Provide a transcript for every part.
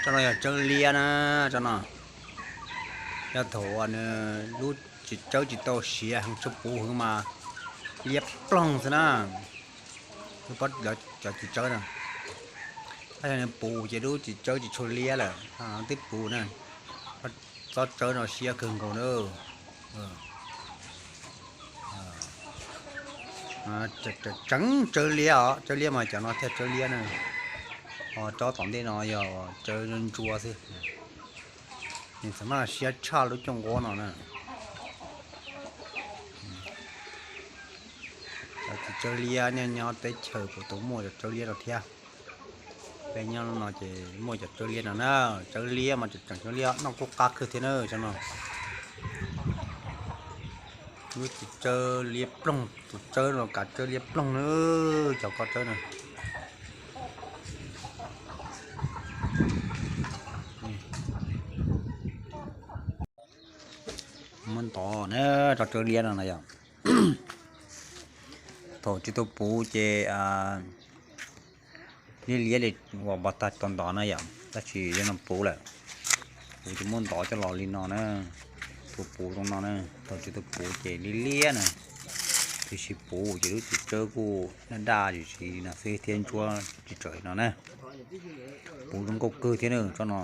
Tsob no yog tsawb liab na, tsob no. Yog thaum nws lub tsis tsawb tsis tau siav heev, tsawb puv heev mas liab ploog xwb na. Cov tsis tsawb na, tab sis nws puv ces lub tsis tsawb tsis tshua liab lawm, twb puv na. Tsob tsawb no siab kawg nkaus na. Tseem tsawb liab os, tsawb liab mas cov no thiaj tsawb liab na. Ho tsob tom ntej no yog tsawb ntsuab xwb. Nws txawm mas siab tshaj lub cooj nquab no na. Cov tsis tsawb liab nej nyob teb chaws puas tau muaj cov tsawb liab no thiab? Peb nyob no ces muaj cov tsawb liab no na. Tsawb liab mas tseem tsawb liab, noj kuj qab kawg thiab na tsob no. Lub tsis tsawb liab ploog, tus tsawb no kav tsawb liab ploog na, cov ko tsawb na. Muab ntov na, tsob tsawb liab no na yom. Thaum tsis tau puv ces liab liab li uas npog tag tau ntov na yom, tab sis yog no puv lawm, puv ces muab ntov coj los li no na. Thaum puv zoo no na, thaum tsis tau puv ces liab liab na, tiam sis puv ces lub tsis tsawb kuj daj daj tsis tsis li no xwb thiab ntsuab tsis tsawm li no na. Puv zoo nkauj kawg thiab na tsob no.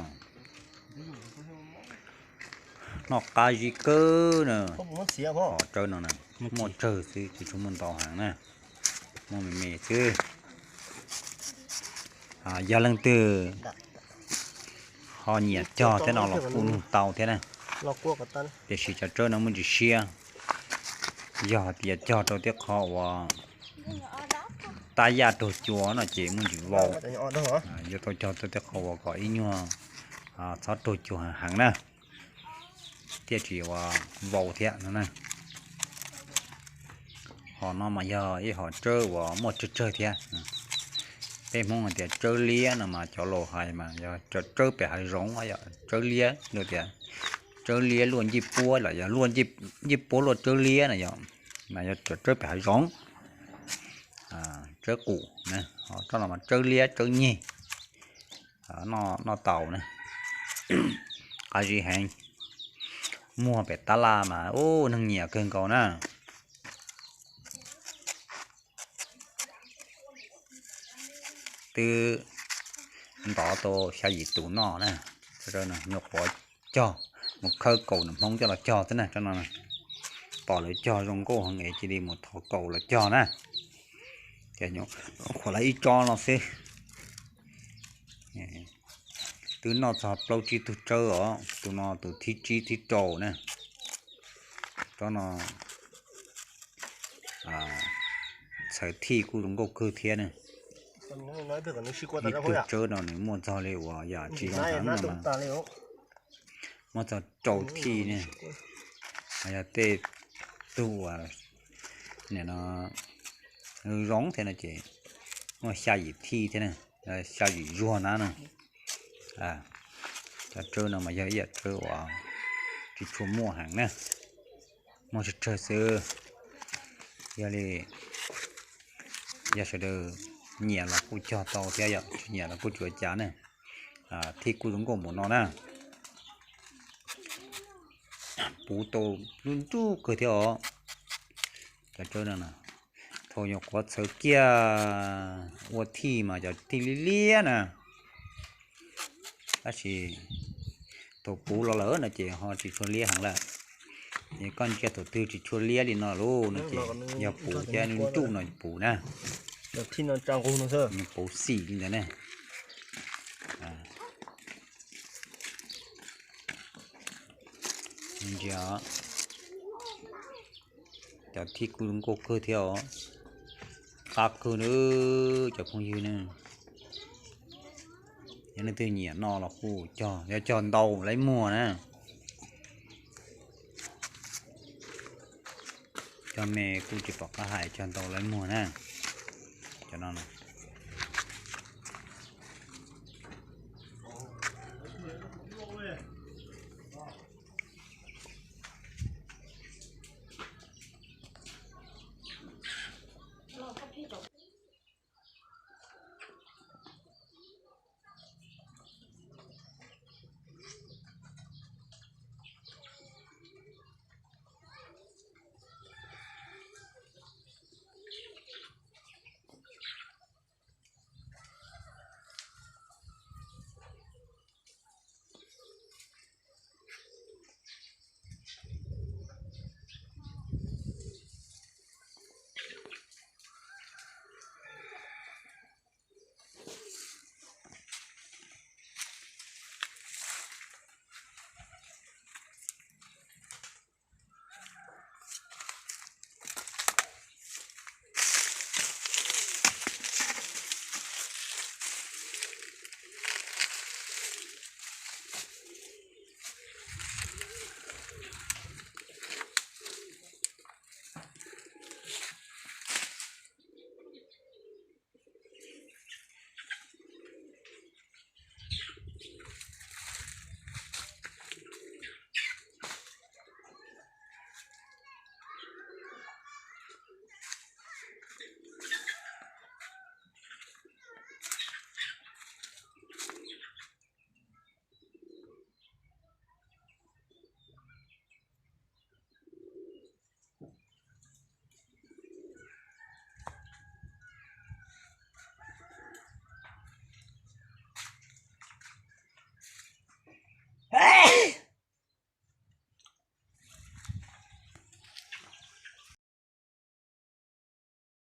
Noj qab zib kawg na. Tsawb no na, muaj tsawg xwb tsis tshua muaj ntau heev na, muaj me me xwb. Yog leej twg ho nyiam cog thiab no los kuj nug tau thiab na. Tiam sis cov tsawb no muaj ntsis siab, yog hais tias cog rau tej qho uas tab yaj raug cua no ces muaj ntsis vau. Yuav tau cog rau tej qho uas kom ib nyuag txhob raug cua heev na, thiaj tsis ua vau thiab no na. Hom no mas yog ib hom tsawb uas muaj tsawg tsawg thiab. Peb Hmoob hais tias tsawb liab no mas cov laus hais mas yog tsawb pem hav zoov, yog tsawb liab luaj tias tsawb liab luaj ncej puab los yog ncej puab luaj tsawb liab no yog, mas yog tsawb pem hav zoov, tsawb qus na. Tsob no mas tsawb liab tsawb nyeg, noj tau na, qab zib heev, muag pem tab laj mas ub neeg nyiam kawg nkaus na. Twb ntov tau xya yim tus noj na. Nyuam qhuav cog mus khawb kaus nram Hmoob coj los cog xwb na tsob no. Pom lawv cog zoo nkauj heev es cia li mus thov kaus los cog na. Ces nyuam qhuav lawv ib tsob no xwb. Twb noj txog plaub tsib tug tsawb os, tus no tus thib tsib thib rau na. Tsob no txhawv thij kuj zoo nkauj kawg thiab na. Ib tug tsawb no nws muaj txog li uas yam tsis zoo heev no mas muaj txog rau thij ne. Yog tej tug uas nim no zoo thiab no ces muaj xya yim thij thiab na, xya yim zuag na no. Cov tsawb no mas yog ib yam tsawb uas tsis tshua muaj heev na, muaj tsawg tsawg xwb. Yog li yog sawv daws nyiam los kuj cog tau thiab, yog tsis nyiam los kuj tsis ua cas ne. Thij kuj zoo nkauj npaum no na. Puv tau lub ntuj kawg thiab os. Cov tsawb no, thaum nyuam qhuav txhawv kiag ua thij mas cov thij liab liab na. Tab sis thaum puv los lawm no ces ho tsis tshua liab heev lawm. Es koj ntsia thaum twg tsis tshua liab li no lauj no ces yog puv thiab ntuj no puv na. Puv xim li ntawd ne. Ntsia, cov thij kuj zoo nkauj kawg thiab os. Qab kawg na cov phooj ywg ne. Yog leej twg nyiam no los kuj cog, yog cog ntau lawv muag na. Cog me kuj tsis pom qab hais, cog ntau lawv muag na. Cov no